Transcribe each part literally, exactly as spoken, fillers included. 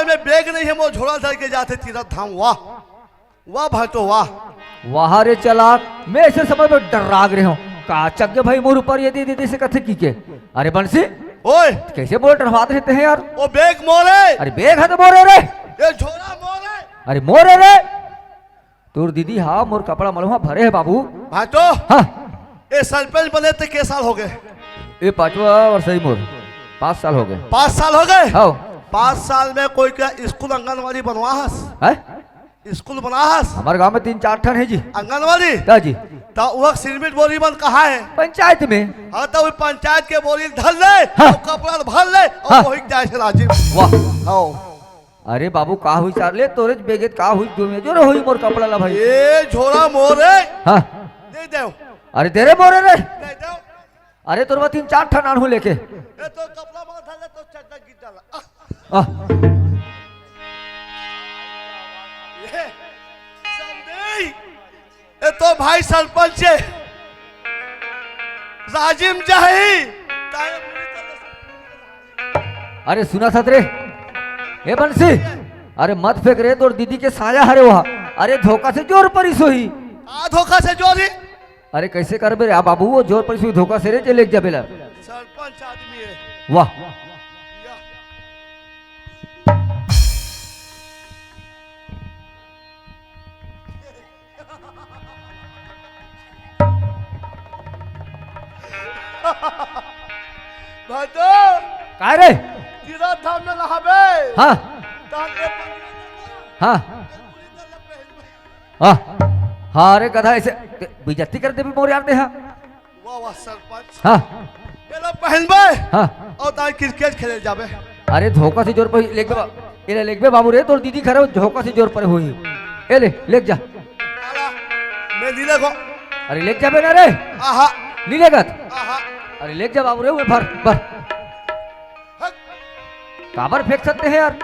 में bag नहीं हे, मोर झोला धर के जाथे तीरथ धाम। वाह, वाह भाटो, वाह। वाह रे चलाक, मैं अइसे समय में डर्रागे रहेंव। का चघ गे भाई मोर ऊपर ये दीदी से कथे कि के? अरे बंसी, ओए। कइसे मोला डरवात रहे तैं यार? वो bag मोर हे। अरे bag हे तो मोर हे रे। ये झोला मोर हे। अरे मोर हे रे। तोर दीदी हा मोर कपड़ा मलवा भरे हे बाबू। भाटो। हाँ। ये सरपंच बने तैं के साल होगे? ये पाँचवा वर्ष हे मोर, पाँच साल होगे। पाँच साल होगे? हाँ। पाँच साल में कोई का स्कूल आंगनवाड़ी बनवा हस? हैं? स्कूल बना हस? हमर गांव में तीन चार ठन हे जी। आंगनवाड़ी? हाँ जी। त वो सिरमिट बोरी मन कहाँ हे? पंचायत में। हाँ, त वो पंचायत के बोरी धर ले, हाँ। वो कपड़ा भर ले, अउ हाँ। वही जाए से राजिम। वाह। हाँ। अरे बाबू, का होइस यार? ले तोरेच बेगेत का होइस, दू में जोर होइस मोर कपड़ा ला भाई। ए झोला मोर हे। हाँ। दे देव। अरे दे रे मोर हे रे। दे देव। अरे तोर बर तीन चार ठन आनहूं लेके। ए तो कपड़ा मा धर ले तो चड्डा गिर डाला। आह। आह। ए, समधी। ए तो भाई सरपंच हे। राजिम जाही। अरे सुनत हस रे, ए बंसी, अरे मत फेंक रे, तोर दीदी के साया हरे ओहा। अरे धोखा से जोर परिस होही। आ धोखा से जोर ही? अरे कइसे करबे रे, आ बाबू, वो जोर परिस होही धोखा से रे, जे लेके जाबे ला। सरपंच आदमी हे। वाह। या। भाटो। काय रे? तीरथ धाम में नहाबे। हाँ। तहन एक हाँ। हाँ, अरे गधा, अइसे बेइज्जती कर देबे मोर यार तैं हा। वाह, वाह, सरपंच। हाँ। एला पहिनबे। हाँ। अउ ताई cricket खेले जाबे। अरे, धोखा से जोर पहिर लेके बा-, एला लेके बे बाबू रे, तोर दीदी खरे धोखा से जोर पहिरे होही। ए ले, लेके जा। आला, मैं नी लेगो। अरे, लेके जाबे ना रे। आहा। नी लेगत। आहा। अरे, लेके जा बाबू रे, वो भर, भर। हट। काबर फेंक सकते हैं यार?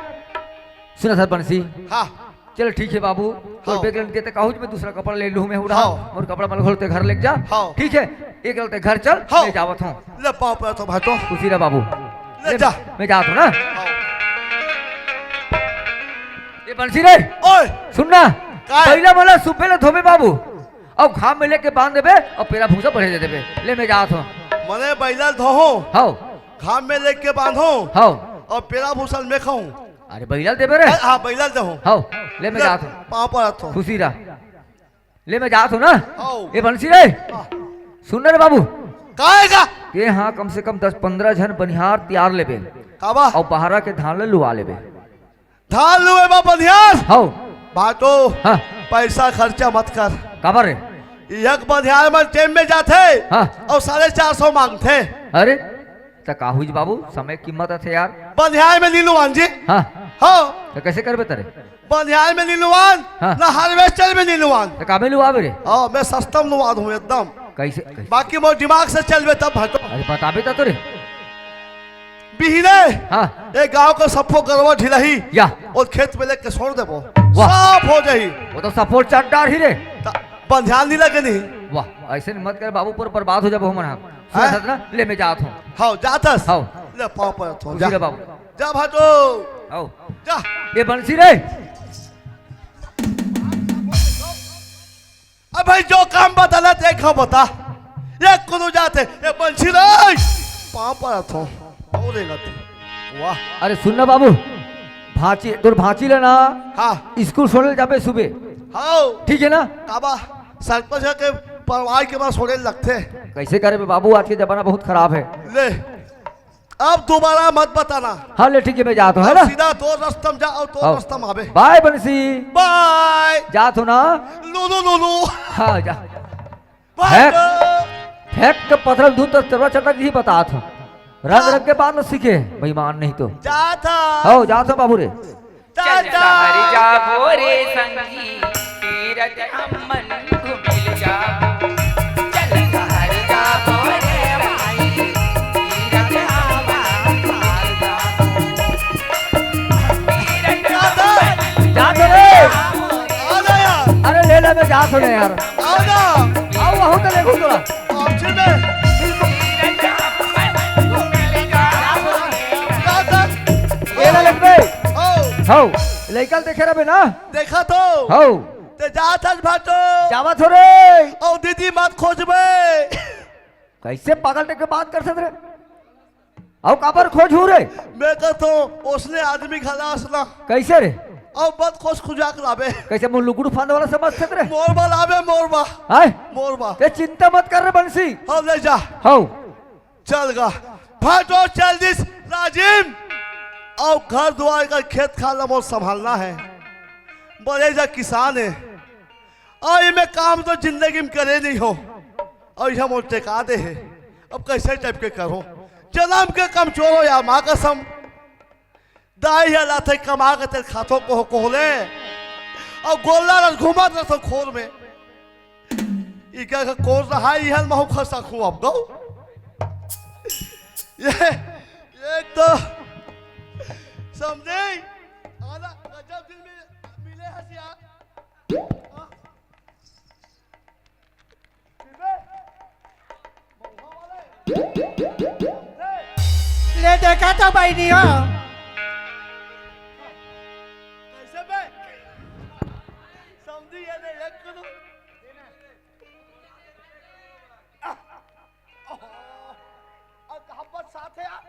सुना सरपंच जी। हाँ। चल ठीक हे बाबू, तोर हाँ। बेग ल देते कहूँ मैं दूसरा कपड़ा ले लूँ मैं उड़ा। हाँ। मोर कपड़ा मल घोल तैं घर लेके जा। हाँ। ठीक हे, एक ल तैं घर चल, हाँ। मैं जावत हूँ। ले पाँव परत हँव भाटो। खुशी रह बाबू। ले ले जा। मैं जात हूँ ना। हाँ। ए बंसी रे। ओए। सुन ना। काय? पहिला मोला सुबे ले धोबे बाबू। अउ घाम में लेके बांध देबे अउ पेरा भूसा बढ़े दे देबे। ले मैं जात हूँ। मने बइला ल धोहूँ। हाँ। घाम में लेके बांधहूँ। हाँ। अउ पेरा भूसा ल मैं खाहूँ। अरे बइला ल देबे रे। अरे हाँ, बइला ल देहूँ। हव, ले मैं ले, जात हूँ। पाँव परत हँव। खुशी रह। ले मैं जात हूँ ना। हव। ए बंसी रे। हाँ। सुन ना रे बाबू। काय का? तैं हा कम से कम दस पंद्रह झन बनिहार तियार लेबे। काबर? अउ बहरा के धान ल लुवा लेबे। धान लुवे बर बनिहार? हव। भाटो, हाँ। पइसा खर्चा मत कर। काबर रे? एक बनिहार मन time में जाथे हाँ। अउ साढ़े चार सौ मांगथे। अरे, त का होइस बाबू, समय के कीमत आथे यार। बनिहार में नी लुवान जी। हाँ। हाँ। त कइसे करबे तैं रे? बनिहार में नी लुवान, हाँ। ना harvester में नी लुवान। त का में लुवाबे रे? हाँ, मैं सस्ता में लुवा दूँ एकदम। कइसे, कइसे? बाकी मोर दिमाग से चलबे तब भाटो। अरे बताबे त तोरे। बिहने हाँ। ए गांव के सब्बो गरवा ढिलाही या। अउ खेत में लेके छोड़ देबो। वाह। साफ हो जाही। वो तो सफोल चाट डारही रे। त बनिहार नी लगे नहीं। वाह, अइसे मत कर बाबू, पूरा बर्बाद हो जाबो हमन हा। सुन हैं? सतना, ले मैं जात हूँ। हव, जात हस? हव। ले पाँव परत हँव, खुशी जा। रह बाबू। जा भाटो। हव। जा। ए बंसी रे। अब भाई जो काम बताना तैं एक बता। ए कोनो जात हे, ए बंसी रे। पाँव परत हँव। अउ रेंगत हे। वाह। अरे सुन ना बाबू, भांची, तोर भांची ल ना हाँ। स्कूल छोड़े ल जाबे सुबे। हव। ठीक हे ना? काबर? सरपंच के पढ़वाए के बाद छोड़े ल लगथे। कइसे करबे बाबू, आज के जमाना बहुत खराब हे। ले, अब दोबारा मत बताना। हाँ ले ठीक हे, मैं जात हूँ, है ना? सीधा तोर रस्ता म जा अउ तोर हव। रस्ता म आबे। Bye बंसी। Bye। जात हूँ ना? लुलु लुलु। हाँ जा। भाटो। फेंक, फेंक के पथरा ल दूध त चरवा चटक ही बतात हँव। रंग रंग के बात ल सीखे, बेईमान नहीं तो। जात हँव। हव, जात हँव बाबू रे। जा, चल जा। सहर जाबो रे संगी, तीरथ हमन घुमिल जाबो। चल सहर जाबो रे भाई, तीरथ हमन घुमिल जाबो। तीरथ हमन जात हँव रे। आ जा यार। अरे ले ले, मैं जात हँव ना यार। आ जा। आओ, आओ तो देखो तोला। ऑप्शन में। ये ना लगबे। आओ। हौ, लइका ल देखे रबे ना? देखा तो। हौ। ते जात हस भाटो। जावत हो रे। अउ दीदी मत खोजबे। कैसे पागल टाइप के बात कर सकत रे? अउ काबर खोजहूं रे? मैं कहत हूं, ओसने आदमी घला असना। कैसे रे? अउ मत खोज, खुजा के लाबे। कैसे मुंह लुगड़ू फांद वाला समझत रे? मोर बर लाबे, मोर बर। हाय? मोर बर। ते चिंता मत कर रे बंसी। हौ, ले जा। हौ। चल गा। भाटो चल दिस राजिम। अउ घर दुवार का खेत खार ला मोर संभालना हे। बड़े जा किसान हे। अउ एमे काम तो जिंदगी में करे नइ हों। अउ इहां मोर टेका दे हे। अब कैसे टाइप के करों? जनम के कमजोर हों यार, मां कसम। दाई ह लाथे कमा के तेल खाथों कोह कोहले। अउ गोल्ला रस घूमत रथों खोर में। इका का कोर रहा, इहल महू खसा खुआब गौ। ये, ये तो समझे। आना गजब दिन में मिले हस यार। ले देखा तो बहिनी हो। कैसे बे? समझी ये ले एक करो। अब कहां पर साथ है यार?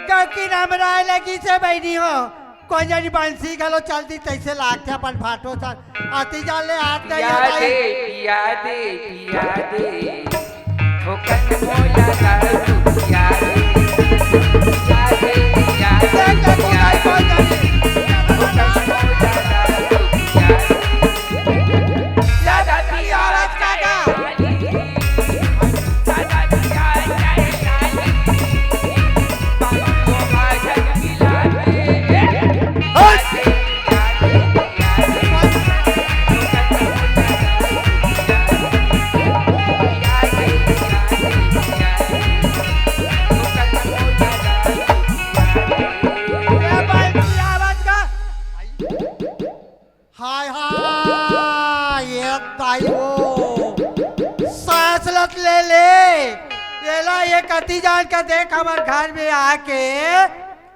गौकी नमराय लगिस हे बहिनी हो, कोन जनी बंसी घलो चल दिस तइसे लागथे अपन भाटो सन। अति जान ले हाथ नहीं पिया दे, हटाई। पिया दे, पिया दे, ठोकन मोला दारू पिया दे, पिया दे, पिया दे, देख ले, पिया कोन दे। जनी। ठोकन मोला दारू पिया दे। हाय हाय, ये दाई हो, सांस लत ले ले। एला ये कति जान के देख, हमर घर में आके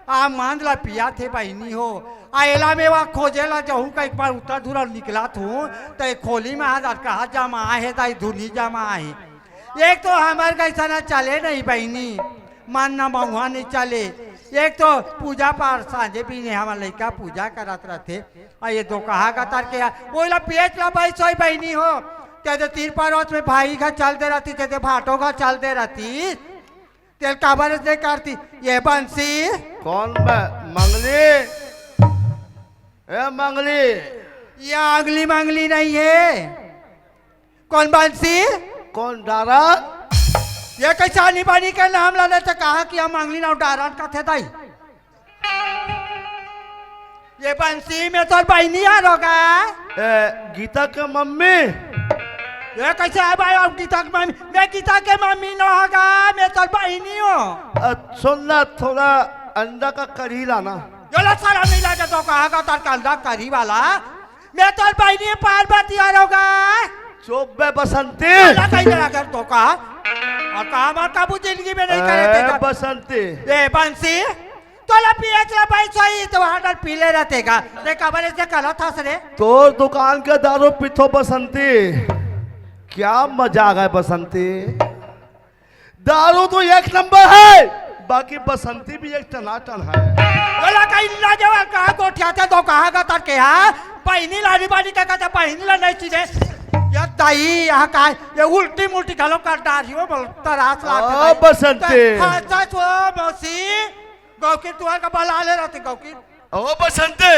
आ मंद ला पियाथे बहिनी हो। आ एला में वा खोजे ला जहूं का एक बार उतर धुरा निकलत हूं, त ए खोली में आज कहा जमा हे, दाई धुनी जमा हे। एक तो हमर कइसना चले नहीं बहिनी, मन न महुआ नहीं चले। एक तो पूजा पाठ सांझे बिहने हमर लइका पूजा करत रथे, अउ ये दोकहा गतर के आ, ओला पेट ला बइसोई बहिनी हो। ते दे तीर परोस में भाई घर चल दे रहितिस, ते दे भाटो घर चल दे रहितिस, तेल काबर से करती? ये बंसी। कौन बे-, मंगली? ए मंगली। ये अगली मंगली नहीं हे। कौन बंसी? कौन डारा? ये कइसे आनी बानी के नाम ला लेथे, कहा कि हम मंगली ना डारन कथे दाई। ये बंसी में तोर बहिनी आ रोगा। ए, गीता के मम्मी। ये कइसे आय भाई, अब गीता के मम्मी? मैं गीता के मम्मी न होगा, मैं तोर बहिनी हों। अ, सुन ना, थोड़ा अंडा का करी लाना। ये ला सारा मिला के तो कहा का तोर का अंडा करी वाला। मैं तोर बहिनी पार्वती आ रोगा। चुप बे बसंती। अंडा कहीं ना कर तो का। अउ का हमार काबू जिंदगी में नहीं करे ए, तेरा। बसंती। ए, बंसी। तोला पियत ला भाई सही, तो वहां डर पीले रहते का। ते काबर अइसे करत हस रे? तोर दुकान के दारू पीथों बसंती। क्या मजाक हे बसंती? दारू तो एक नंबर हे, बाकी बसंती भी एक टनाटन हे। तोला कहीं ना जावा, कहा गोठियाथे तो कहा का तर के, हां? बहिनी लानी बानी का कहता, बहिनी ला नहीं चीजे। ये दाई, यहां का, ये उल्टी मुल्टी घलो कर डारी हो, बोल, तरास लाग ओ, बसंती। हां, सच हो, मौसी। गौकी तुहर का बला ले रहती गौकी। ओ बसंती।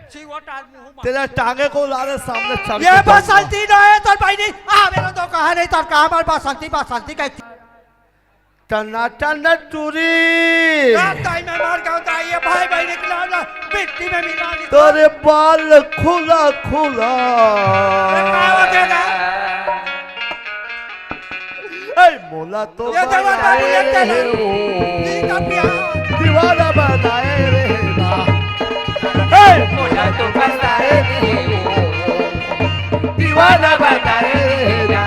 छी, वो टाल मुंह मार। तेरा टांगे को ला रे सामने चल ये के जाऊंगा। बसंती ना हे, तोर बहिनी। आ, मेरा तो कहा नहीं, तोर कहा हमार बसंती, बसंती कहती। टना टना टूरी। ए, दाई मैं मर गया, दाई, ये भाई बहिनी के नाम ला मिट्टी में मिला दी। तोरे बाल खुला खुला। ए, का हो गया? ए, मोला तो ये जवान बनाए बाबू, ये रे चला। हो। ठीक है, भैया। दीवाना बनाए रे ना। ए, मोला तो बनाए रे हो। दीवाना बनाए रे ना।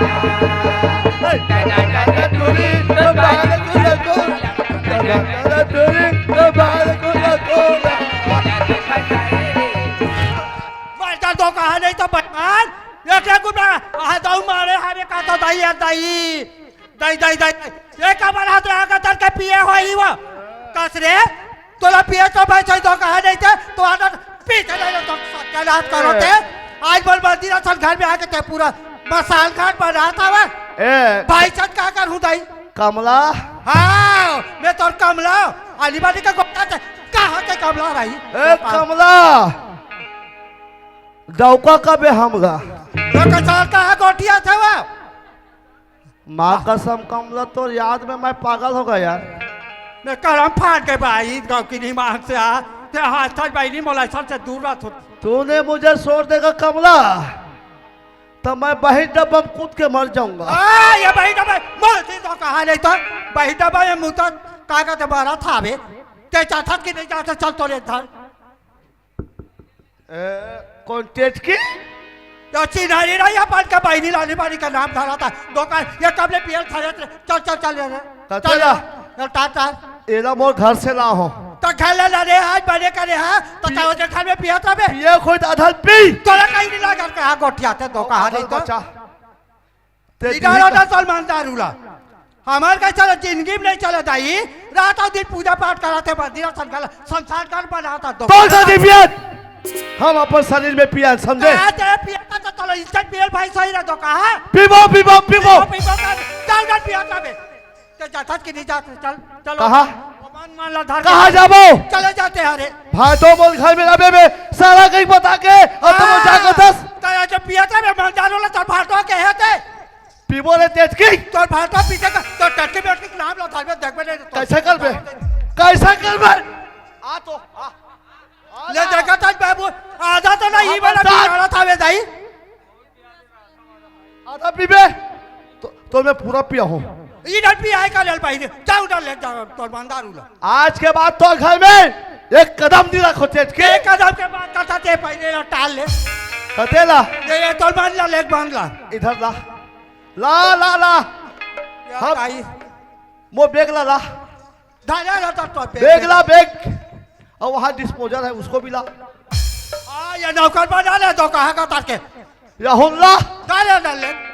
ए, टना टना टूरी, तो बाल खुला खुला। टना टना टूरी। एक एक गुना, आ, दऊ मारे हवे का तो दाई यार, दाई। दाई, दाई, दाई। ये का बना तो आके तर के पिए होई वो? कस रे? तोला पिए तो भाई सही तो कहा नहीं थे, तो आदत पीछे नहीं तो सत्यानाश करो ए। थे। आज बोल बंदी ना सन घर में आके ते पूरा मसान घाट बनात हवे। ए। भाई सन का कर हूँ दाई? कमला। हाँ, मैं तोर कमला। आली बाली का गोटा थे, कहाँ के कमला रही? ए, कमला। डौका का बे हमला। तो कसार का है गोटिया थे वो? माँ कसम कमला, तोर याद में मैं पागल हो गया यार। मैं करम फाट के भाई, गाँव की नहीं मांग से आ, ते हाथ था भाई नहीं मोला सर से दूर रह थो। तूने मुझे छोड़ देगा कमला, तो मैं बही डब्बा में कूद के मर जाऊंगा। आ, ये बही डब्बा, मर थी तो कहा नहीं तो, बही डब्बा में मुता काका ते मारा था बे। ते चाहता कि नहीं चाहता, चल तोरे धर। ए, कौन टेटकी? तो चिन्हारी रही अपन के बहिनी लाली बाड़ी का नाम धरा था। दुकान, ये कब ले पियल खरीद रहे? चल, चल, चल, चल, कते चल, ला? चल, टाटा। एला मोर घर से ला हो। तो खेले ला रे, आज बने करे, हाँ? तो पी- का वजह घर में पिया था बे? पिए खोई तो अधल पी। तोला कहीं नहीं लगा के, हाँ, गोठिया थे, दो कहा अधल नहीं तो। बचा। ते इधर पी- होता सलमान दारू ला। हमार का चला जिंदगी में नहीं चला दाई। रात और दिन पूजा पाठ करा थे, मंदिर और संगल, संसार घर बनाता दो। कौन सा दिव्यत? हम अपन शरीर में पिया, समझे? आ, ते पिया था तो चलो, इज्जत पियल भाई सही रह दो, कहा? पीबो, पीबो, पीबो। पीबो, पीबो, चल, चल, पिया था बे। ते जाथस कि नहीं जाथस? चल, चलो। कहाँ? भगवान मान ला, धर कहाँ के जाबो? चले जाते हैं रे। भाटो मोर घर में रबे में सारा कहीं बता के और तुम हाँ। जाकर दस। तो ये जो पिया था, मैं मान जानो ला, तो भाटो के है ते। पीबो रे तेज की। तो भाटो पीते का, तो टट्टी बैठ के नाम ला, धर में देख में नहीं तो। कैसे कर बे? कैसे कर बे? आ तो, आ। ले देखा था बाबू, आधा तो नहीं, ये वाला बता। बिगाड़ा था बे दाई। आधा पीबे तो, तो मैं पूरा पिया हूँ। इधर पिया है का लेल भाई ने? जा उधर ले जा, तोर बंदारू ला। आज के बाद तो घर में एक कदम नहीं रखो तेज के। एक कदम के बाद कथा ते पहले ला टाल ले। कते ला? ये, ये तोर बंद ला, लेग बंद ला। इधर ला। ला, ला, ला। या हम ताई। मो बैग ला, ला। धारे रहता तो बैग बैग। ला, बैग। और वहाँ डिस्पोजल है, उसको भी ला। हाँ, ये नौकर बना ले तो कहाँ का तार के? राहुल ला। धारे ना ले।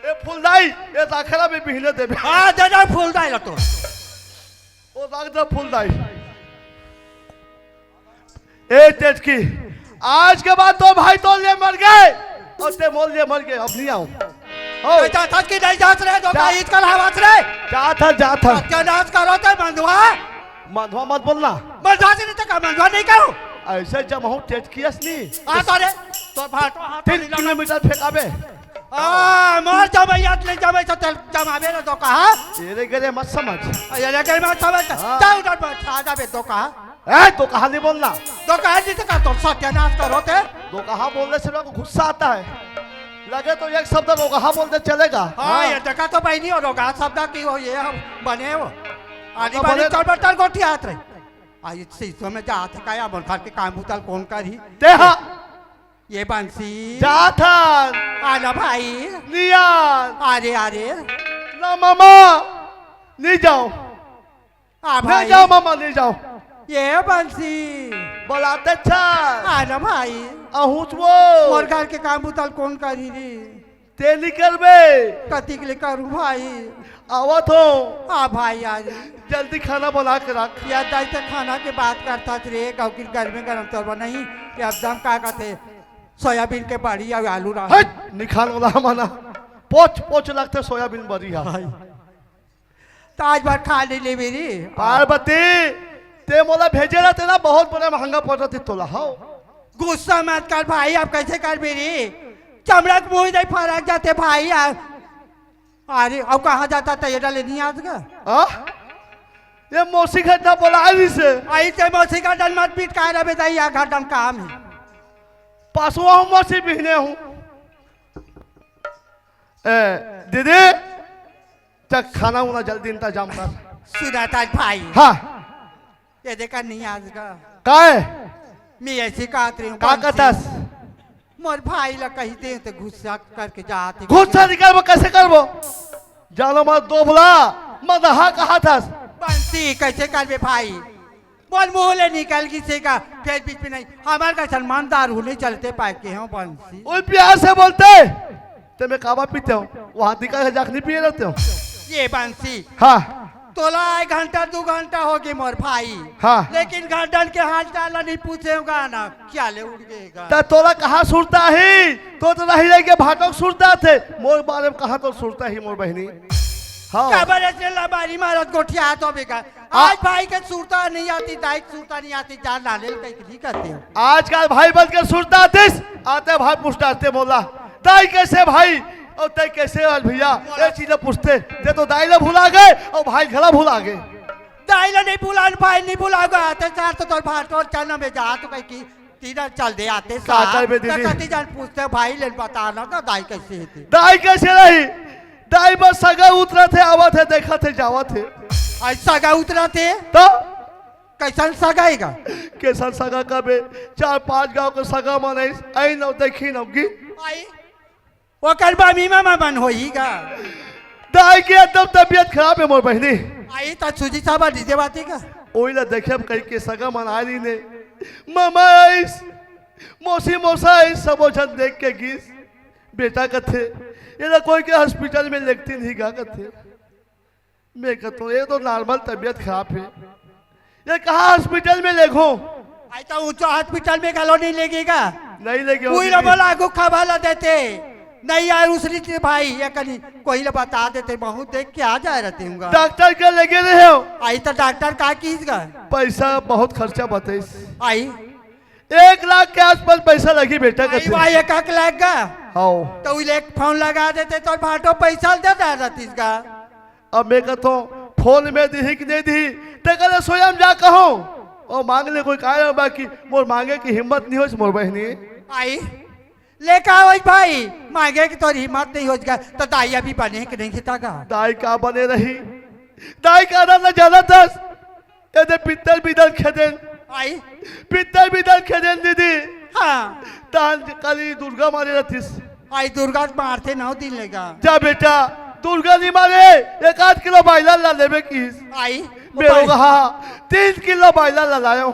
ए फुलदाई, ए दाखरा में बिहने देबे। हाँ, दे दे फुलदाई ला तो। ओ दाग दे फुलदाई। ए तेज की, आज के बाद तो भाई तो ले मर गए और ते मोल ले मर गए, अब नहीं आऊं। हो। ए, जाथस कि नहीं जाथस रे, जो का ईद कर हवस रे। जाथस, जाथस। सत्यानाश करो ते मंदवा। मंदवा मत बोलना। मंदवा से नहीं तो का मंदवा नहीं करो। ऐसे जब हूँ तेज की असनी। आ तो रे, तो भाटो हाथ तीन किलोमीटर फेंकाबे। आ, मार जमाई, याद नहीं जमाई, तो तेल जमाबे ना तो कहा। ये रे गरे मत समझ। ये रे गरे मत समझ। हाँ। जा उधर बैठ, आ जाबे तो कहा। ए, तो कहा नहीं बोलना। तो कहा जी तो का तो सत्यानाश करो ते। तो कहा बोलने से लोग को गुस्सा आता है। लगे तो एक शब्द रोगहा बोल दे चलेगा। हाँ, हाँ। ये देखा तो भाई नहीं हो रोगहा शब्द की हो ये हम बने हो। आनी तो बानी बोले चल बटल गोठी हाथ रे। आ, ये शीशो में जात है का या मन खार के काम उतल कौन करी? ते हाँ। ये बंसी। जाथन। आना भाई। नियान। अरे, अरे। ना मामा, नहीं जाओ। आ नहीं भाई। जाओ मामा, नहीं जाओ। ये बंसी। बलाते छा। आना भाई। अहुच वो। मोर घर के काम उतल कौन करी रे? ते नहीं करबे। कतिक ले करूँ भाई? आवत हो। आ भाई, आ रे। जल्दी खाना बना के रख। या दाई ते खाना के बात करता रे, गाँव की गर्मी गरम तोरबा नहीं। ये एकदम का कहते, सोयाबीन के बड़ी या आलू रहा। हट, निखान वाला मना। पोच, पोच लगते सोयाबीन बड़ी है। भाई। तो आज बार खा ले ले मेरी। पार्वती, ते मोला भेजे रहते ना, बहुत बड़ा महंगा पड़ता थी तोला, हो। गुस्सा मत कर भाई, अब कैसे कर मेरी? चमड़ा के मुंह नहीं फरक जाते भाई यार। अरे, अब कहाँ जाता था ये डाले नहीं आज का? हाँ? ये मौसी घर ना बोला अभी से। आई ते मौसी का डन मत पीट का रहे बेटा, या घर डन काम है। पासवा हूँ मौसी बिहने हूँ। ए, दीदी, चल खाना उना जल्दी इंतजाम कर। सुना था भाई। हाँ। ये देखा नहीं आज का। काय? मैं ऐसे कहत रही हूँ, का बंसी। कहतस? मोर भाई ला कही दे तो गुस्सा करके जाते। गुस्सा निकालबो, कैसे करबो? जानो मत दोबला, मत हा कहा थस। बंसी, कैसे करबे भाई? कोन मुंह ले निकल गिस हे का? फेर बीच में नहीं, हमर का सलमान दारू नहीं चलते पाए के हो बंसी। ओए प्यार से बोलते, ते में काबा पीते हो, वहां निकल के जाके नहीं पिए रहते हो। ये बंसी। हाँ। तोला एक घंटा, दू घंटा हो गए मोर भाई। हाँ। लेकिन गार्डन के हाल चाल नहीं पूछे होगा ना, क्या ले उड़ गएगा? त तोला कहाँ सुरता ही? तो तो नहीं लेके भाटक सुरता थे। मोर बारे में कहाँ तो सुरता ही मोर बहनी? हाँ। काबर ऐसे लबारी मारत गोठिया तो बेकार। आ- आज भाई के सुरता नहीं आती, दाई के सुरता नहीं आती, जान डाले कहीं नहीं करते हो। आजकल भाई बन के सुरता आतिस, आते भाई पूछता आते मोला, दाई कैसे भाई? और तय कैसे आज भैया? ये चीजें पूछते, ते तो दाई ला भुला गए और भाई घला भुला गए। दाई ला नहीं भुलान, भाई नहीं भुलागा, ते चार तो तोर भाटो चना में जा तो कहीं की तीनों चल दे आते का साथ। करबे त दीदी? कति जान पूछते भाई ले बताना ना दाई कैसे हे ते। दाई कैसे रही? दाई बस सगा उतरत हे, आवत हे, देखत हे, जावत हे। आज सगा उतरत हे? तो? कैसन सगा हे गा? कैसन सगा कबे? चार पांच गांव के सगा मन आइस, आई न देखी न गी। आई? ओकर बा मीमा मा बन होही गा। दाई के एकदम तबीयत खराब हे मोर बहनी। आई त सूजी साबा दीजे बाती का? ओही ला देखे कहीं के सगा मन आ रही ने। मामा आइस, मौसी मौसा आइस, सबो झन देख के गिस। बेटा कथे, ये ला कोई के हॉस्पिटल में लेगती नहीं गा कथे। मैं कहता हूँ, ये तो नॉर्मल तबीयत खराब हे, ये कहाँ हॉस्पिटल में लेगो? आई तो ऊंचा हॉस्पिटल में घलो नहीं लेगेगा। नहीं लेगे कोई होगी। बोला आगू खबर ला देते। नहीं यार, उसरी थी भाई, ये कहीं कोई ला बता देते, बहुत देख के आ जा रहते हूँ। डॉक्टर के लेगे रहे हो? आई तो डॉक्टर का कीस गा? पैसा बहुत खर्चा बताइस। आई एक लाख के आसपास पैसा लगी बेटा आई कथे। भाई एक लाख गा। हाँ। तो उले एक फोन लगा देते तो भाटो पैसा दे दे रहतीस गा। अब मैं कहता हूँ, फोन में दिही कि नहीं दिही, ते कहले स्वयं जा कहो। और मांग ले कोई काय बाकी, मोर मांगे की हिम्मत नहीं होइस मोर बहनी। आई लेका होई भाई, मांगे की तोर हिम्मत नहीं होइस गा, तो दाई अभी बने कि नहीं सीता गा? दाई का बने रही, दाई का ना जाना दस, ये दे पित्तल बिदल खेदेन। आई? पित्तल बिदल खेदेन दीदी। हाँ। तान काली दुर्गा मारे रहतीस। आई दुर्गा मारथे नौ दिन लेगा। जा बेटा, दुर्गा नहीं मारे, एक आध किलो बायला ला लेबे कीस। आई? मैं हो गा, तीन किलो बायला ला लायो।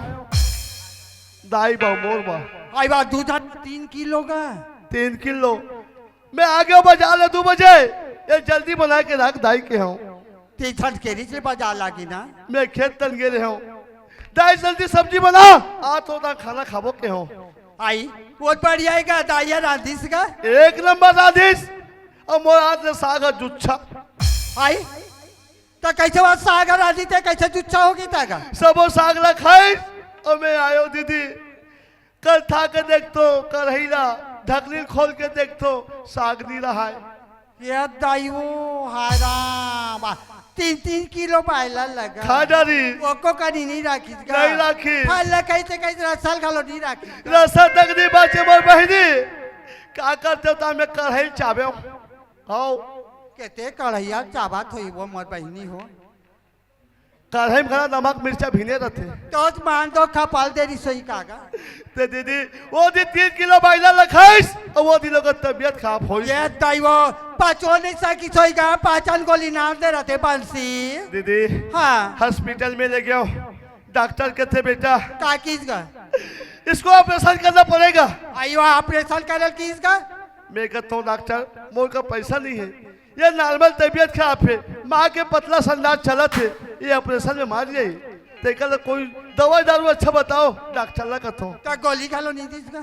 दाई बा मोर बा। आई बा दूध तीन किलो का। तीन किलो। मैं आगे बाजार ले दू बजे, ये जल्दी बना के रख दाई के हूँ। ते झटकेरी से बाजार लागी ना। मैं खेत तन गे रहे हूँ। दाई जल्दी सब्जी बना, आ तो ना खाना खाबो के हूँ। आई, वो बढ़िया है का दाई रांधिस का? एक नंबर रांधिस। और मोर हाथ ले साग जुच्छा। आई, तो कैसे वो साग रांधी ते कैसे जुच्छा होगी तागा? सबो साग ला खाइस और मैं आयो दीदी। कल था के देखतो, कढ़ैला ढकनी खोल के देखतो, साग नहीं रहा है। ये दाई वो हाय राम, तीन तीन किलो बायला लगा। खा डारी। ओको कनी नहीं राखी। नहीं राखी। फल ला कहीं ते कहीं रसल घलो नहीं राखी। रसल तक नहीं बाचे मोर बहनी। का करते ता मैं कढ़ाई चाबे। आओ। केते कढ़ैया चाबत होई वो मोर बहनी हो। कढ़ाई में घना नमक मिर्चा भिने रहते। तो मान दो खपाल दे रही सोई कागा। ते दीदी, वो दिन तीन किलो बायला लखाइस, और वो दिन ओकर तबीयत खराब होइस। ये दाई वो, पाचो नहीं सकी सोई का, पाचन गोली नाम दे रहते बंसी। दीदी, हाँ। हॉस्पिटल में ले गयो, डॉक्टर कहते बेटा, का कीस गा? इसको ऑपरेशन करना पड़ेगा। आयो ऑपरेशन करल कीस गा? मैं कहता हूँ डॉक्टर, मोर का पैसा नहीं है, ये नॉर्मल तबीयत खराब है, माँ के पतला संडास चलत है, ये ऑपरेशन में मार जाई। तेकर कोई दवाई दारू अच्छा बताओ, डॉक्टर ला कथो। तो गोली घालो नहीं दीस का?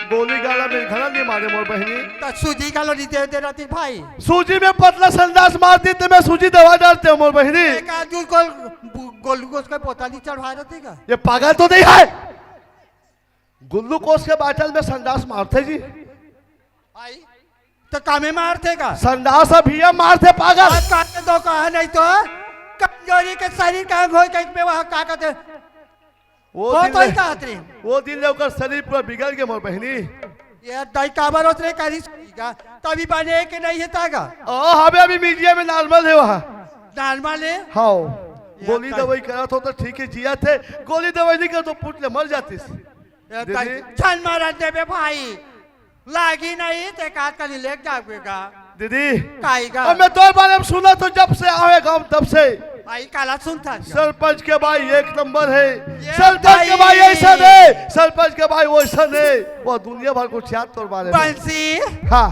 गोली गाला में घना नहीं मारे मोर बहनी। तो सूजी घालो नहीं दे, दे रहती भाई। सूजी में पतला संडास मार दी तो मैं सूजी दवा डालते हो मोर बहनी। एक आदमी को ग्लूकोज का बोतल नहीं चढ़वा रहती का? ये पागल तो नहीं है, ग्लूकोज के बाटल में संडास मारते जी। आई? तो कामे मारथे का? संडास अभी ये मारथे पागल। आज काटे दो कहा नहीं तो कमजोरी के शरीर का अंग होई कहीं पे वहाँ का कहते? वो वो दिन तो ही ले, कहत रहे। वो दिन ले ओकर शरीर पूरा बिगड़ के मोर बहनी। ये दाई काबर होत रे करिस का? तभी बने के नहीं है तागा। ओ, हमें अभी मीडिया में नॉर्मल है वहाँ। नॉर्मल है? हाँ। ये गोली दाई दवाई करत हो तो ठीक है जिया थे, गोली दवाई नहीं कर तो पुट ले मर जातीस। ए, दीदी। ताई, छन मारन देबे भाई। लागी नहीं, ते का कनी लेके जाबे का? दीदी। काई का? अब मैं तोर बारे में सुना तो जब से आवे गाँव तब से। भाई काला सुनथन। सरपंच के भाई एक नंबर हे। ये सरपंच के भाई भाई। ऐसा नहीं, सरपंच के भाई वैसा नहीं। वो दुनिया भर को छात तोर बारे में। बंसी। हाँ।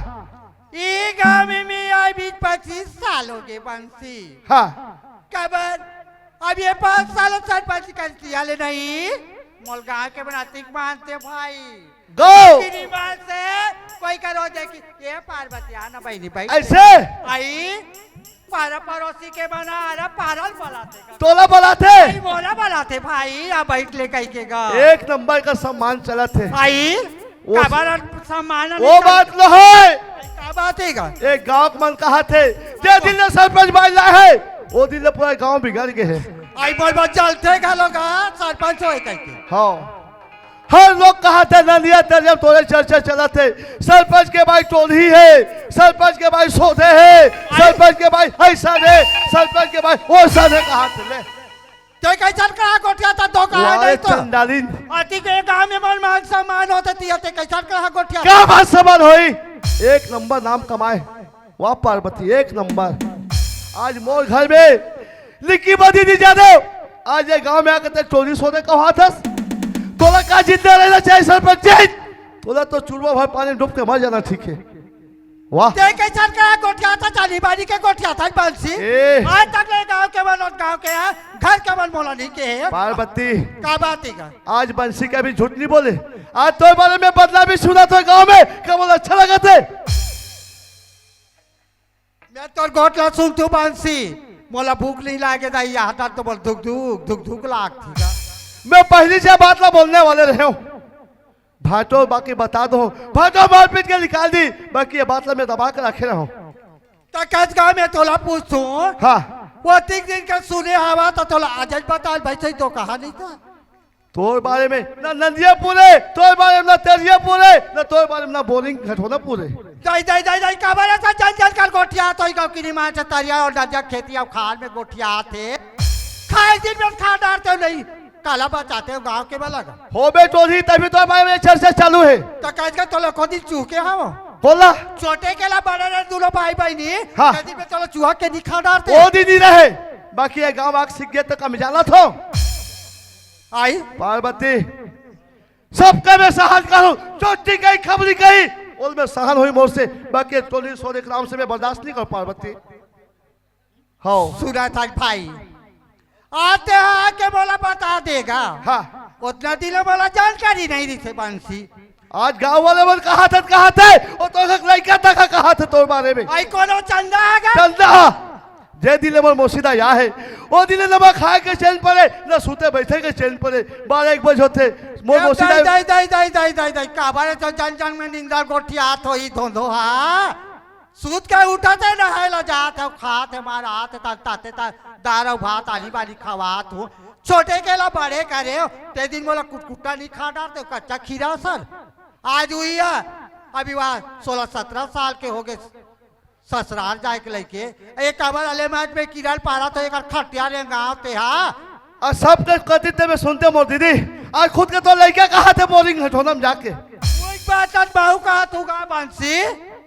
ये गांव में मैं आए बीस पच्चीस साल हो गए बंसी। हाँ। कबर अब ये पाँच साल सरपंच कर दिया ले नहीं। मोल गांव के बनातिक मानते भाई। गौ। तेरी बात से कोई करो देखी। ये पार्वती आना बहनी भाई। ऐसे? आई। पारा पड़ोसी के बना, अरे पारल बलाथे का। तोला बलाथे? आई मोला बलाथे भाई, आ बैठ ले कही के गा। एक नंबर का सम्मान चलत हे। आई, वो काबर सम्मान वो नहीं बात चलत? लो है। का बात हे गा? एक गांव के मन कहा थे, जे दिन ले सरपंच बन ला है, वो दिन ले पूरा गांव बिगड़ गए है। आई बोल बोल चलते घलो गा, सरपंच होए कही के। हाँ। हर लोग कहा थे, नंदिया तेरे तोरे चर्चा चलत हे, सरपंच के भाई टोलही हे, सरपंच के भाई सोधे हे, सरपंच के भाई ऐसा हे, सरपंच के भाई वैसा हे, कहा थे ले। ते कैसन कहा गोठिया था, धोखा है वाह, नहीं तो। चंडालिन। अति के गांव में मन मान सम्मान होते तिया, ते कैसन कहा गोठिया क्या था? बात सम्मान होई? एक नंबर नाम कमाए। वाह पार्वती, एक नंबर। आज मोर घर में लिक्की बदी नहीं जाने। आज ये गांव में आके ते टोली सोने का हाथ हस। तोला का जिंदा रहना चाहिए सरपंच जी। तोला तो चुरवा भर पानी में डूब के मर जाना ठीक है। वाह। ते कैसन का गोठिया था, चाली बारी के गोठिया था बंसी। ए। आज तक ले गांव के मन और गांव के हैं, घर के मन मोला नहीं के है। पार्वती। का बात है का? आज बंसी का भी झूठ नहीं बोले। आज तोर बारे में बदला भी सुना तो गांव में, क्या बोला अच्छा लगा थे? मैं तोर गोठ ला सुनथू बंसी, मोला भूख नहीं लागे दाई, यहाँ तक तो बोल धुक धुक, धुक धुक लागथे गा। मैं पहली से बात ला बोलने वाले रहे हूँ। भाटो बाकी बता दो, भाटो मारपीट के निकाल दी, बाकी ये बात ला मैं दबा के रखे रहा हूँ। तो कस गांव में तोला पूछथू, हाँ। वो तीन दिन का सुने हवा तो तोला आज बता भाई, सही तो कहा नहीं था। तोर बारे में ना नंदिया पूरे, तोर बारे में ना तेरिया पूरे, ना तोर बारे में ना बोरिंग घटोना पूरे। दाई, दाई, दाई, दाई, काबर ऐसा जन जन कर गोठिया तो ही गाँव की निमान से तरिया और नंदिया खेती और खाल में गोठिया थे। खाए दिन में खा डारते हो नहीं, काला बचाते हो गाँव के बलग। हो बे टोली, तभी तो हमारे में चर्चा चालू है। तो कह के तो लोग दिन चूके हो। बोला। छोटे के ला बड़े रहे दोनों भाई बहनी। हाँ। कह दिन में चलो चूहा के नहीं खा डारते। वो दिन ही रहे, बाकी ये गाँव आग सीख गया तो कम जाना था। आई। पार्वती, सबके मैं सहन करूं, चोटी कही, खबरी कही, ओल में सहन होई मोर से, बाकी टोली सोरे के नाम से मैं बर्दाश्त नहीं कर पार्वती। हाँ। सुना था भाई, आते हैं आके बोला बता देगा। हाँ। उतना दिन बोला जानकारी नहीं रही थे बंसी। आज गांव वाले मन कहा थे, कहा थे, वो तो एक लड़का तक कहा थे तोर बारे में। आई कोनो चंदा आगा? चंदा। जे दिन ले मोर मोसीदा या हे, ओ दिन ले न खाए के चैन पड़े, न सूते बैठे के चैन पड़े। बारह एक बजे होथे, मोर ए, मोसीदा दाई, दाई, दाई, दाई, दाई, दाई, दाई, काबर तो जन जन में निंदा गोठियात होई धोंधो, हाँ? सूत के उठत हे, नहाए ला जात हे, खात हे, मार आत हे, ता-, ताते ता-, दार अउ भात आनी बानी खवात हूँ। छोटे के ला बड़े करे, ते दिन मोला कुटकुटा नहीं खा डारते, कच्चा खीरा सर। आज हुई है, अभी वहाँ सोलह सत्रह साल के हो गए, ससुराल जाए के लइके, एक अबर अले मैच में किरण पारा तो एक खटिया रे गाँव ते हा। और सब के कतित्व में सुनते मोर दीदी, आज खुद के तो लइका कहा थे बोरिंग हटोना में जाके। कोई बात आज बाहू कहा तू गा बंसी।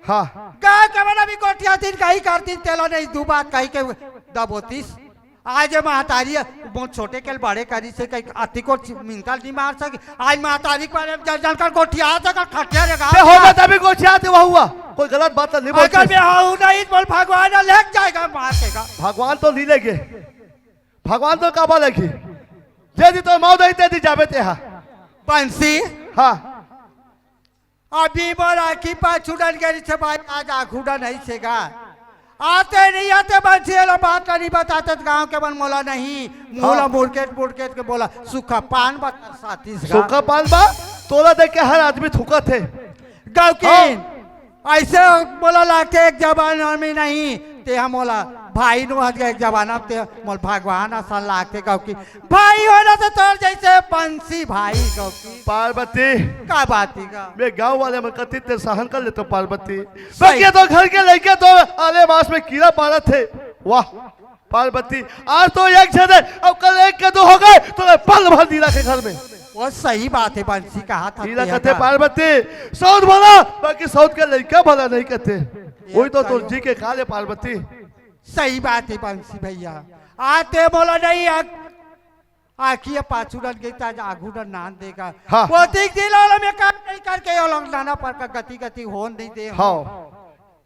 हाँ। गाँव के बना भी गोठिया दिन कहीं करती तेला नहीं दू बात कहीं के दबोतीस। आज ये महतारी है, बहुत छोटे के बड़े करी से कहीं अति को चि-, मिंता नहीं मार सके। आज महतारी के बारे में जन जन कर गोठिया सका खटिया रे गाँव ते हो का। गया तभी गोठिया ते हुआ। कोई गलत बात तो नहीं बोलते। अगर मैं हूँ नहीं, बोल भगवान ने लेके जाएगा, मार देगा। भगवान तो नहीं लेके, भगवान तो काबा लेके, जे दी तो मौत ही ते दी जाबे ते हा। बंसी। हाँ। अभी मोर आँखी पाछू डर गई से भाई, आज आँखू डर नहीं सेगा। आते नहीं आते बंसी, ये लो बात नहीं बताते तो गाँव के मन मोला नहीं, मोला हाँ। मुड़केट मुड़केट के बोला, सुखा पान बता साथी से। सुखा पान बा, तोला देख के हर आदमी थूकत हे। गाँव के हाँ। ऐसे मोला लागते एक जमाना में नहीं, ते हम मोला भाई नु हट गए एक जमाना, ते मोल भगवान असन लागते गाँव की। भाई होना तो तोर जैसे बंसी भाई गाँव की। पार्वती। का बात ही का? मैं गाँव वाले में कति ते सहन कर लेता पार्वती। सही। बाकी तो घर के लइका तो आले मास में कीड़ा पारत हे। वाह। पार्वती, आज तो एक झन हे, अब कल एक के दो हो गए, तो मैं पल भर नहीं रखे घर में। वो सही बात है, बंसी कहा था कीड़ा तेरा कहते का। पार्वती, सौत भला, बाकी सौत के लइका भला नहीं कहते। ये वही तो तो तोर जी के काल हे पार्वती। सही बात है बंसी भैया। आते मोला नहीं आ, आखिया पाछू डन गई, ताज आगू डन नान देगा। हाँ। वो दिख दिल वाला में काम नहीं करके, ये लोग नाना पर का गति गति होन नहीं दे। हाँ।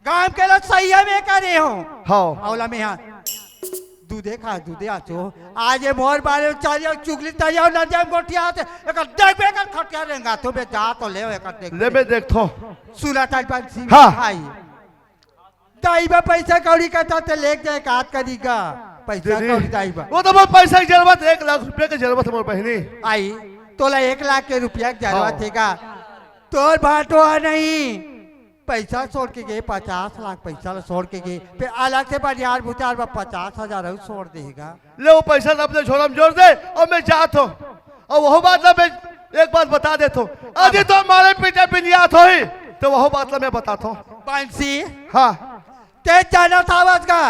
गांव के लोग सही है में करे हो। हाँ। औला में हाँ। दूधे खा, दूधे आचो। आज ये मोर बारे में चल जाओ, चुगली तल जाओ, न जाओ गोठिया आते। एक देख बे कर खटिया रेंगा, तो बे जा तो ले, एक देख ले बे। बे देख तो। सुना ताज बंसी हाँ। भाई। दाई बा पैसा कौड़ी का तो ते लेके जाए, काट करी का। पैसा दीदी, कौड़ी दाई बा। वो तो मोर पैसा की जरूरत है, एक लाख रुपया की जरूरत है मोर बहिनी। आई, तोला एक लाख के रुपया की जरूरत हाँ। है का? तोर भाटो है नहीं। पैसा छोड़ के गए, पचास लाख पैसा ला छोड़ के गए। फिर अलग से बाजार भुजार बा पचास हजार अउ छोड़ देगा। ले वो पैसा ला अपने झोला में जोड़ दे और मैं जात हूँ। और वह बात ला मैं एक बात बता देता हूँ। अरे तो मारे पीटे बिलियात होई, तो वह बात ला मैं बताता हूँ। बंसी। हाँ। ते जाना था बस का,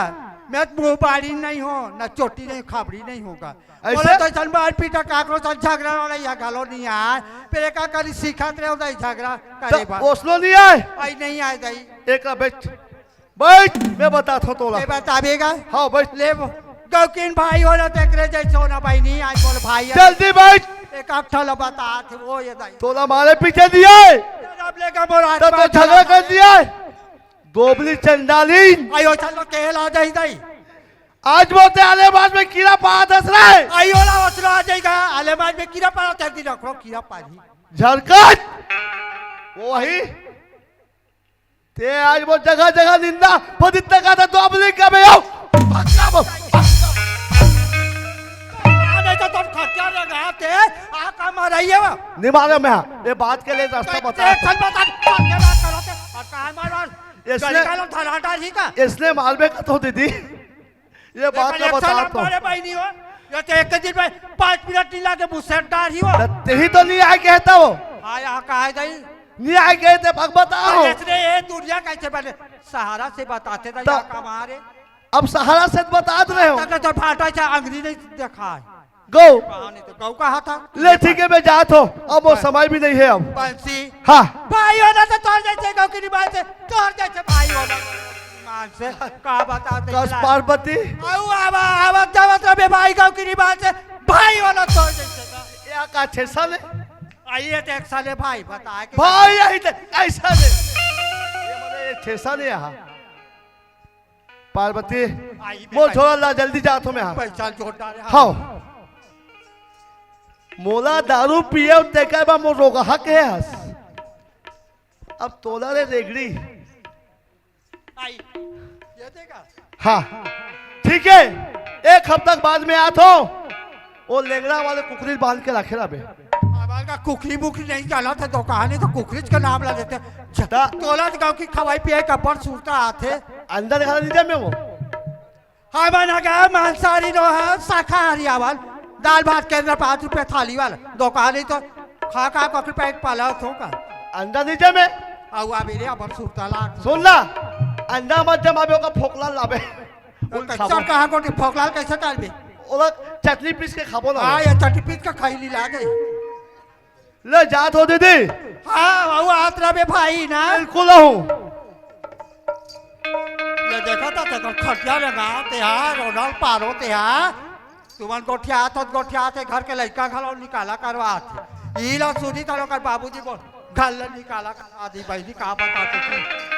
मैं मुंह बाड़ी नहीं हूँ, ना चोटी नहीं, खाबड़ी नहीं होगा। ऐसे? बोला तो ऐसन मार पीटा काकरो साथ झगड़ा वाला यहाँ घलो नहीं आए। फिर एका करी सीखत रहे उधर झगड़ा करे तो बा। ओसनो नहीं आए? आई नहीं आए दाई। एक बैठ, बैठ, मैं बताता हूँ तोला। ये बताबेगा? हाँ, बैठ। ले वो, गौकिन भाई हो ना, तेकरे जैसे हो ना भाई, नहीं आए बोल भाई है। जल्दी बैठ। एक आठ ठो ला बता थे, वो ये दाई। तोला मारे पीछे दिए। अब लेगा मोर हाथ तब तो मार झगड़ा चला। कर दिया। दोबली चंडाली। आयो चलो, केला जाई दाई। आज बोलते आले बाद में कीड़ा पा दस रहे। आयो ला वसरो आ जाएगा, आले बाद में कीड़ा पा, चार दिन रखो, कीड़ा पा ही। झरकट। वो वही। ते आज वो जगह जगह निंदा, पदित का तो दोबली का बे आओ। आ, नहीं तो तुम खर्चा लगा ते, आ काम आ रही है वो। नहीं मालूम है, ये बात के लिए रास्ता तो बता। एक साल बता, खर्चा ना करो ते, और काम आ रहा। इसने, गली का लोग धराटा ही का। इसने मालवे का तो दीदी, ये बात लेकिन ना एक साल बता तो। हमारे भाई नहीं हो, ये तो एक दिन में पाँच मिनट नहीं लागे, मुसरदार ही हो। तो तेही तो नहीं आए कहता वो। हाँ, यहाँ कहा है गई। नहीं आए कहते, भग बताओ। अरे इसने ये दुनिया कैसे बने? सहारा से बताते थे, तो यहाँ कमा रहे। अब सहारा से बतात रहे हो। तक तो फाटा सा अंगली नहीं देखा है। गौ। कहा नहीं तो गौ कहा था। ले ठीक है, मैं जात हो, अब वो समय भी नहीं है अब। बंसी। हाँ। भाई होना तो तोर जैसे गौ की बात है, तोर जैसे भाई होना। मान से का बता दे कस चला। पार्वती। आऊ आवा, आवा जावत रहे भाई गौ की बात से, भाई होना तोर जैसे का। या का ठेसा ले? आइए तो एक साले भाई बता के भाई यही तो कैसा ले? ये बोले ये ठेसा ले यहाँ। पार्वती, आई बे मोर भाई। छोरा ला, जल्दी जात हो मैं, हाँ। पैसा जोरदार है। हाँ। मोला दारू पिए अउ तेकर बा मोर रोगहा के हस। अब तोला रे रेगड़ी। आई, ये देखा? हाँ। ठीक है, एक हफ्ता के बाद में आत हो। वो लेंगड़ा वाले कुकरी बांध के रखे रहे। हमारे का कुकरी मुकरी नहीं चला था, तो कहानी तो कुकरीच का नाम ला देते। दा- तोला तो गाँव की खवाई पियाई का बड़ सुरता आथे। अंदर घर नहीं जामे वो। हमन ह गा मांसाहारी नो ह, शाकाहारी आवन। दाल भात केंद्र पाँच रुपया थाली वाला। दुकान ही तो खा खा कखरी पेट पाला थो का। अंडा नहीं जमे। अउ अभी रे अपन सुरता लाग। सुन ला, अंडा मत जमाबे, ओकर फोकला लाबे। तो उन कैसे खाबो। कहाँ को फोकला कैसे डालबे? ओला चटनी पीस के खाबो ना। हाँ, ये चटनी पीस के खैली लागे। ले जात हो दीदी। हाँ, बाबू, आत रहे भाई ना। बिल्कुल हूँ। ले देखा था, तेकर खटिया लगा, ते हा, रोडल पारो, ते हा। तुमन गोठियात हो, गोठियात हे, घर के लइका घलो निकाला करवात हे। ई ला सुनी त ओकर बाबूजी बोल, घर ले निकाला करवा दी बहिनी, का बता तू?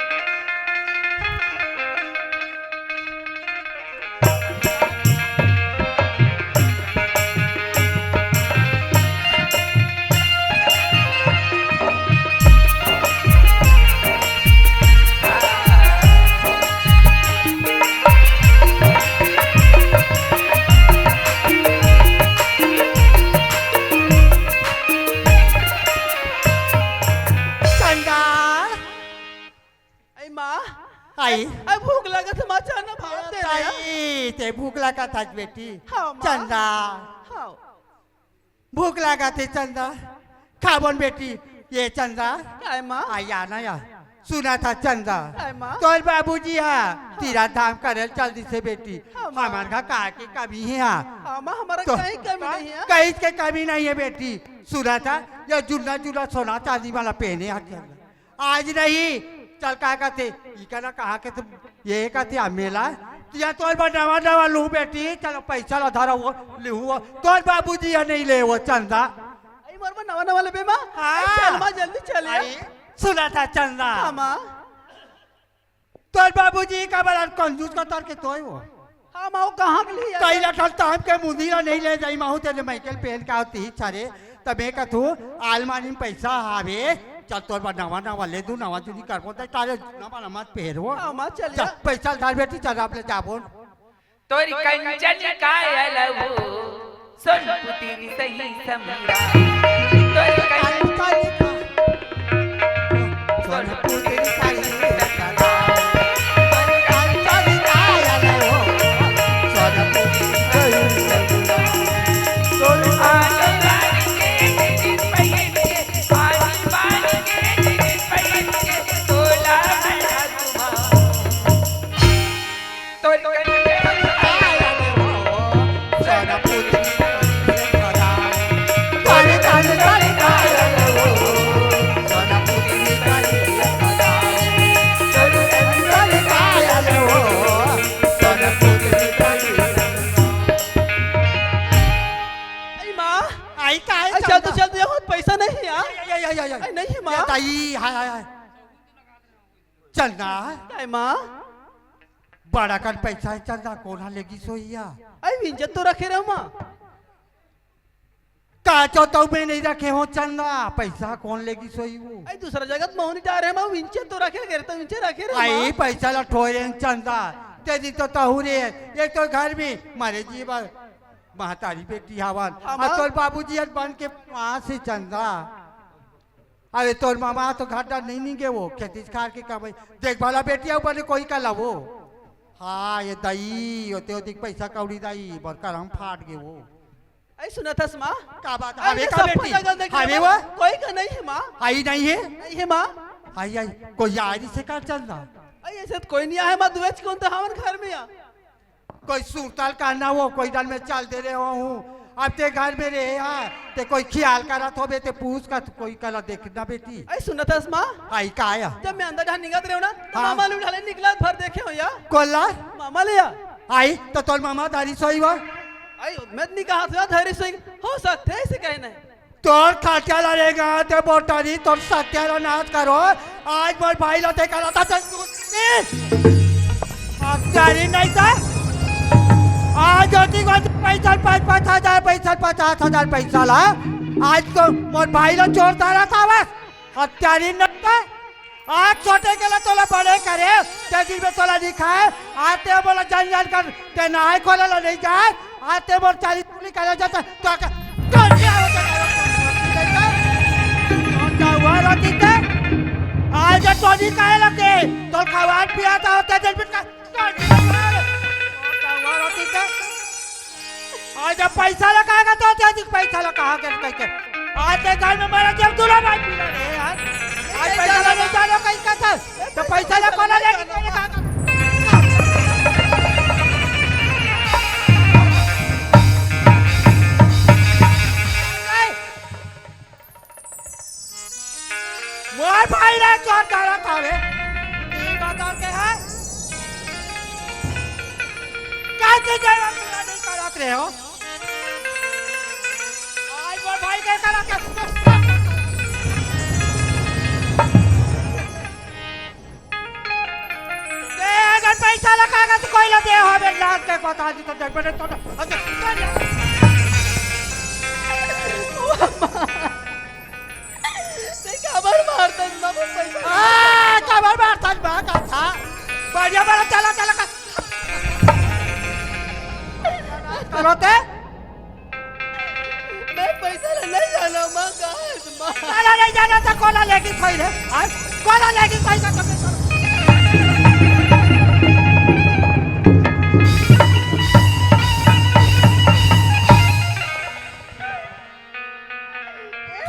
चंदा। आई माँ। आई। आई भूख लगत हे माँ, चना भात दे दे। आई, ते भूख लगत हे बेटी। हाँ, माँ। चंदा। हाँ। भूख लगत हे चंदा। खाबोन बेटी, ये चंदा। काय माँ? आई आना या। सुना था चंदा। काय माँ? तोर बाबूजी हा, हाँ। तीरथ धाम करे चल दिसे बेटी। हाँ, माँ। हमन का का के कमी हे हा? हाँ, माँ, हमारा तो कहीं कमी नहीं है। कहीं के कमी नहीं है बेटी। सुना था, ये जुन्ना जुन्ना सोना चांदी वाला पहने हा चंदा। आज नहीं, चल का कहते, ई का ना कहा के तुम, ये कहते, आ मेला, या तोर बर नवा नवा लूहूं बेटी, चलो पैसा ला धरा वो, लिहू वो। तोर बाबूजी ह नहीं ले वो चंदा। आई मोर बर नवा नवा लेबे माँ? हाँ। चल माँ, जल्दी चल यार। आई, सुना था चंदा। हाँ माँ। तोर बाबूजी का बड़ा कंजूस का तर के तोय वो। हाँ माँ, वो कहाँ के लिए? कई लठल ताम के मुंदी ला नहीं ले जाई माहू तेरे माइकल पहन का होती छरे। तबे का तू आलमारी में पैसा हावे, चल तोर बर नवा नवा ले दू, नवा जुनी करबो, त तारे नवा नवा मत पहरबो। हाँ, माँ, चल जा, जा। पैसा धर बेटी, चल आप ले जाबो। तोरी कंचन कायल वो, सोन पुतरी सही समरा। तोरी कंचन आई का है, आई, चल तो चंदा? चल तो, यहाँ पैसा नहीं है यार। आई, आई, आई, आई, आई। आई, नहीं है, माँ। ये ताई, हाय, हाय, हाय। चंदा। आई, माँ। बड़ा कन पैसा है चंदा, कोन हा लेगी सोइया? आई, विंजत तो रखे रहो, माँ। का चौथौ में नहीं रखे हो चंदा, पैसा कोन लेगी सोई वो? आई, दूसरा जगह तो मोहनी डारे, माँ, विंजत तो रखे, गिरता विंजत रखे रहो, आई, माँ। पैसा ला ठोरे चंदा, तेरी तो तहुरे, एक तो घर में मारे जीवा महतारी बेटी हावन, हाँ, और माँ। तोर बाबूजी आज बन के पास ही चंदा। अरे तोर मामा तो घाटा नहीं निगे वो, खेती खार के कमाई। देख भला बेटी, ऊपर कोई का लावो। हाँ, ये दाई, ओते ओते पैसा कौड़ी दाई, बड़का राम फाट गे वो। आई सुनत हस माँ? का बात? आई हवे ये का सब बेटी? पता गल देखे हवे माँ। वो? कोई का नहीं है माँ। आई नहीं है? नहीं है माँ। आई, आई, कोई आई नहीं से का चंदा? आई ऐसे तो कोई नहीं आए माँ, दुएच कौन तो हमन घर में आ। कोई सुरताल का ना वो, कोई दल में चल दे रहे हो हूँ। अब ते घर में रहे यार, ते कोई ख्याल करत होबे, ते पूछ का कोई कला देखना बेटी। आई सुनत हस माँ? आई का आया? जब मैं अंदर जहाँ निकलत रहे हो ना, तो हाँ। मामा ले उठा ले निकला भर देखे हो यार। कोला? मामा ले यार। आई, तो तोर मामा दारी सोई वा? आई, मैं तो नहीं कहा था, धैर्य सोई। हो सकते है, ऐसे कहना है। तोर खटिया ला रेंगा ते बोटारी, तोर सत्यानाश करो। आज मोर भाई ला ते करा था, ते दूसरी। अब तेरी नहीं था। आज होती को पैसा, पाँच, पाँच हजार पैसा, पचास हजार पैसा ला। आज तो मोर भाई ला चोर तारा था बस। अब तेरी नहीं था। आज छोटे के ला तोला बड़े करे, ते दिन में तोला दिखाए, आज ते बोला जान जान कर, ते नहाए खोले ला नहीं जाए, आज ते मोर चाली चुली करे जाता, तो आके, तो क्या होता है? तो क्या हुआ रोटी ते? आज तो नहीं कहे लगे, तो खवान पिया था होते दिन में का, तो क्या हुआ रोटी ते? आज जब पैसा लगाएगा तो क्या जी पैसा लगा के कह के। आज के घर में मेरा जब दूल्हा भाई पीला नहीं है यार। आज पैसा लगा जानो कहीं का था। तो पैसा लगा कोला लेके कहीं का। मोर भाई ला चोर करत हवे। ई बता के है? काहे के जय पूरा नहीं करत रहे हो? आज मोर भाई के करत है। ते अगर पैसा ला कागज कोई ला दे हो, बे लाज के बता दी तो देख, बड़े तो, अच्छा, ते काबर मारथस, बाबू, पैसा? आ, काबर मारथस, बा, का था? बढ़िया, बड़ा, चला, चला, का-, करो ते? मैं पैसा ले नहीं जाना, माँ, कहाँ है, माँ? चला, नहीं जाना तो कोला लेके खोई रे, हाँ? कोला लेके खोई का कभी करो।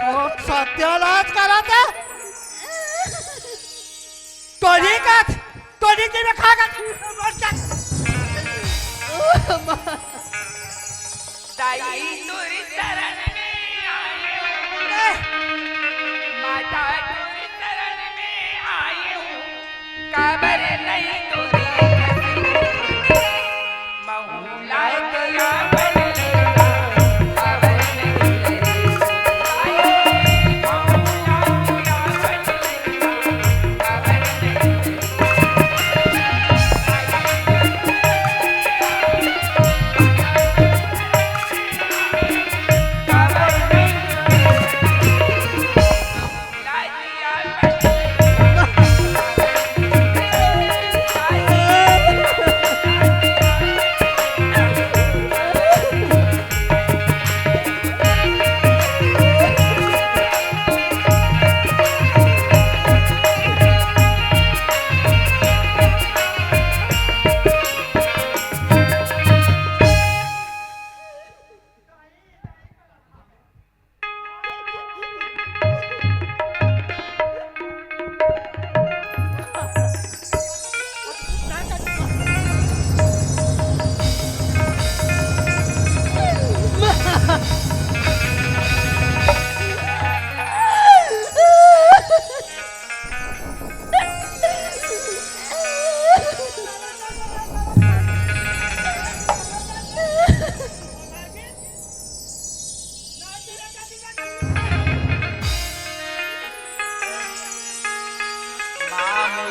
तो सत्यानाश करा था। तोरी का, तोरी के में खा का, दाई तोरी शरण में आए हूँ, माता तोरी शरण में आए हूँ, काबर नहीं तोरी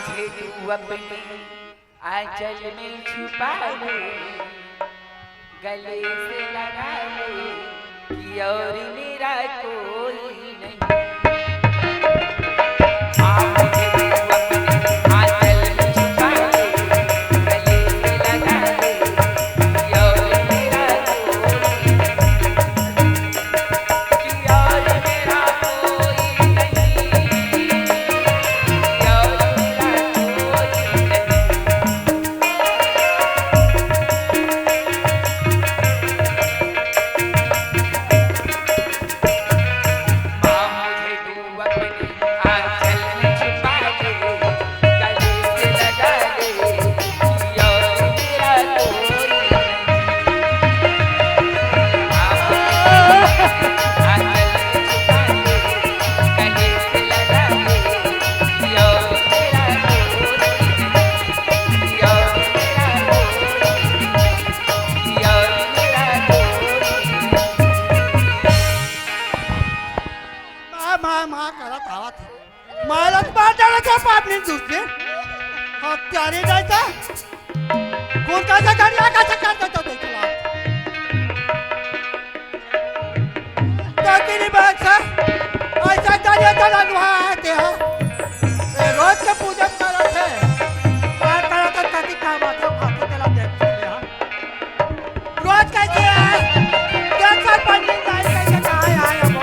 हे तू अपने आंचल में छुपा ले, गले से लगा ले कि और मेरा कोई नहीं। आ मुझे तू अपने आंचल में छुपा ले, गले से लगा ले कि और मेरा कोई नहीं। माँ, माँ, माँ करत आवत हे। मारत मार डालत हे पाप नहीं दूर से। हत्यारे जायचा। कोणता जगात या कसा करता तो देखला। ताकि नहीं बात सा। ऐसा जानिए तो लड़वा आते हो। ए, रोज के पूजा करत हे। बात करत हे, कति काम आता, खाते तेला देख के यहाँ। रोज कैसे है? डेढ़ साल पहले नहीं कैसे कहा है, आए हम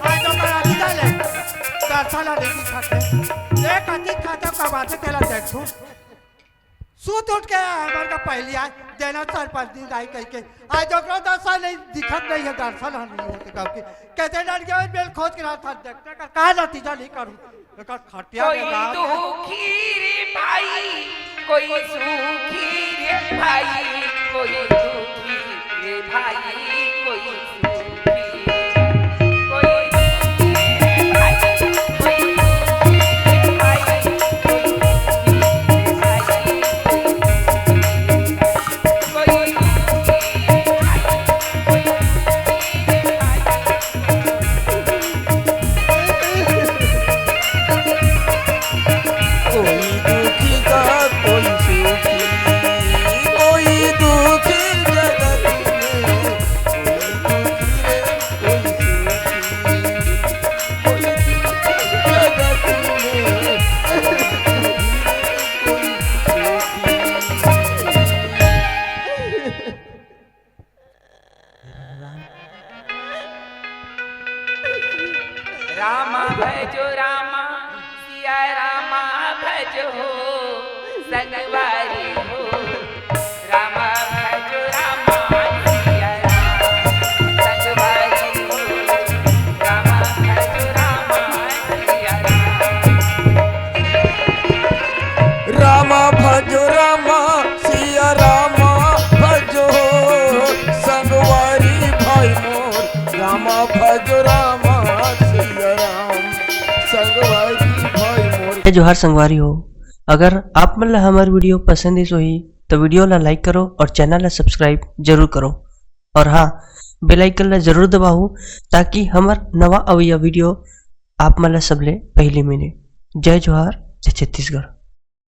आज तो कल अभी डाले। दर्शन अभी भी खाते। एक अति खाते कमाते तेला देख तू। सूत उठ के आए, हमारे का पहली आए, देना चार पाँच दिन आई कह के। आज ओकरा दशा नहीं दिखत नहीं है, दर्शन हम नहीं होते कब के। कहते डर गया, बेल खोज के रहा था, देखते का, का नतीजा नहीं करूँ। एकर खटिया कोई में गाँव दुखी रे भाई, कोई सुखी रे भाई, कोई दुखी रे भाई, कोई सुखी, कोई दुखी रे भाई, कोई सुखी रे भाई, कोई दुखी रे भाई, कोई सुखी रे भाई, कोई दुखी रे भाई, कोई सुखी रे भाई। कोई दुखी का कोई सुखी, कोई दुखी जगत में, कोई दुखी रे, कोई सुखी, कोई दुखी जगत में, कोई दुखी रे, कोई सुखी। रामा भजो रामा, सिया रामा भजो संगवारी हो। रामा भजो रामा, सिया रामा संगवारी हो। रामा भजो रामा, सिया रामा। रामा भजो रामा, सिया रामा भजो संगवारी भाई मोर। रामा भजो रामा, सिया राम संगवारी भाई मोर। जय जोहार संगवारी हो। अगर आप मन ला हमर video पसंद आइस होही, तो video ला like करो और channel ला subscribe जरूर करो। और हाँ, bell icon ला जरूर दबाओ, ताकि हमर नवा अवइया video आप मन ला सबले पहली मिले। जय जोहार, जय छत्तीसगढ़।